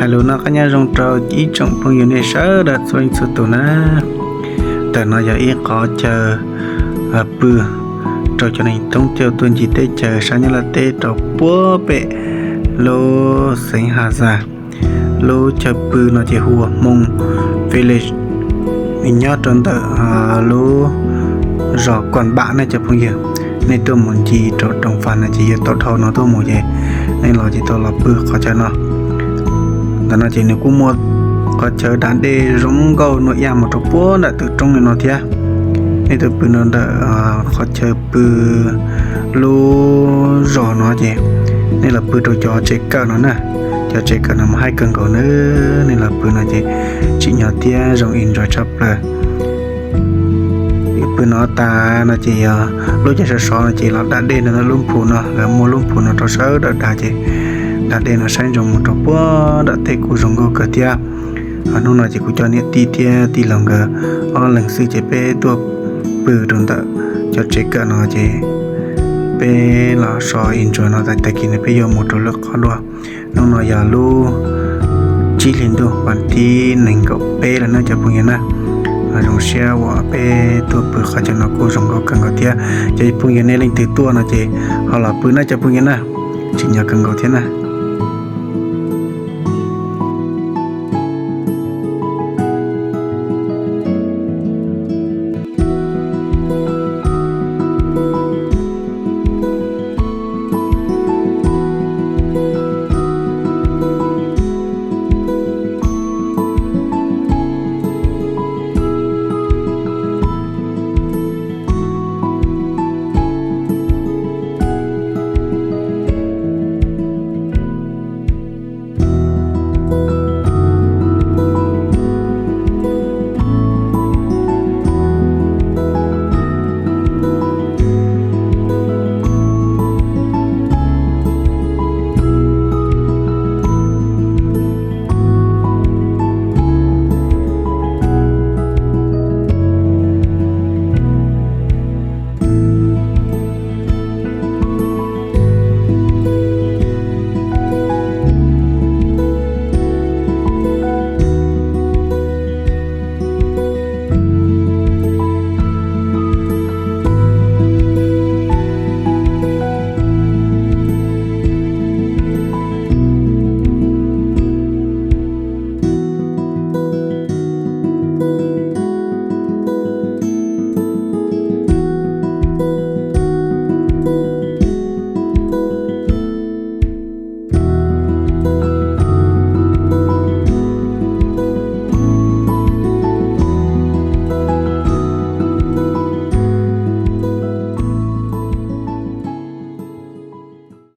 Lus noj qab nyob zoo rau ib tsoom phooj ywg nej sawv daws txhua leej txhua tus na. Ntawm no yog ib qhov chaw pw rau cov neeg thoob caug tuaj ncig teb chaws sab Nyab Laj teb rau puag pem lub xeev Has Zas. Lub chaw pw no ces hu ua Hmoob Village, nyob rau ntawm lub zos Koos Npam ne cov phooj ywg. Nej tuaj mus ncig rau Toom Fas no ces yuav tau dhau no tuaj mus ces nej los ces tau los pw qhov chaw no. Ntawm no ces nws kuj muaj qhov chaw da dej zoo nkauj nuaj iab mus rau puag nram tus roob li no thiab. Nej tuaj pw rau ntawm qhov chaw pw lub zos no ces nej los pw rau cov tsev kawm no na. Cov tsev kawm no mas haib kawg nkaus na. Nej los pw no ces tsim nyog thiab zoo enjoy tshaj plaws. Pw no tas no ces yog lub caij sov sov no ces los da dej no, lub phu no lawv muaj lub phu no rau sawv daws da ces da dej no saib ntsoov mus rau puag nram teb kuj zoo nkauj kawg thiab. Hnub no ces kuv coj niam tij thiab tij laug nkawd ob leeg xwb ces peb tuaj pw rau ntawm cov tsev kawm no ces peb los so enjoy no tas tag kis no peb yuav mus rau lwm qhov dua. Hnub no yog lub tsib hlis ntuj vas thib nees nkaum peb lawm na cov phooj ywg na. Zoo siab uas peb tuaj pw qhov chaw no kuj zoo nkauj kawg nkaus thiab. Cov phooj ywg nej leej twg tuaj no ces ho los pw na cov phooj ywg na, tsim nyog kawg nkaus thiab na.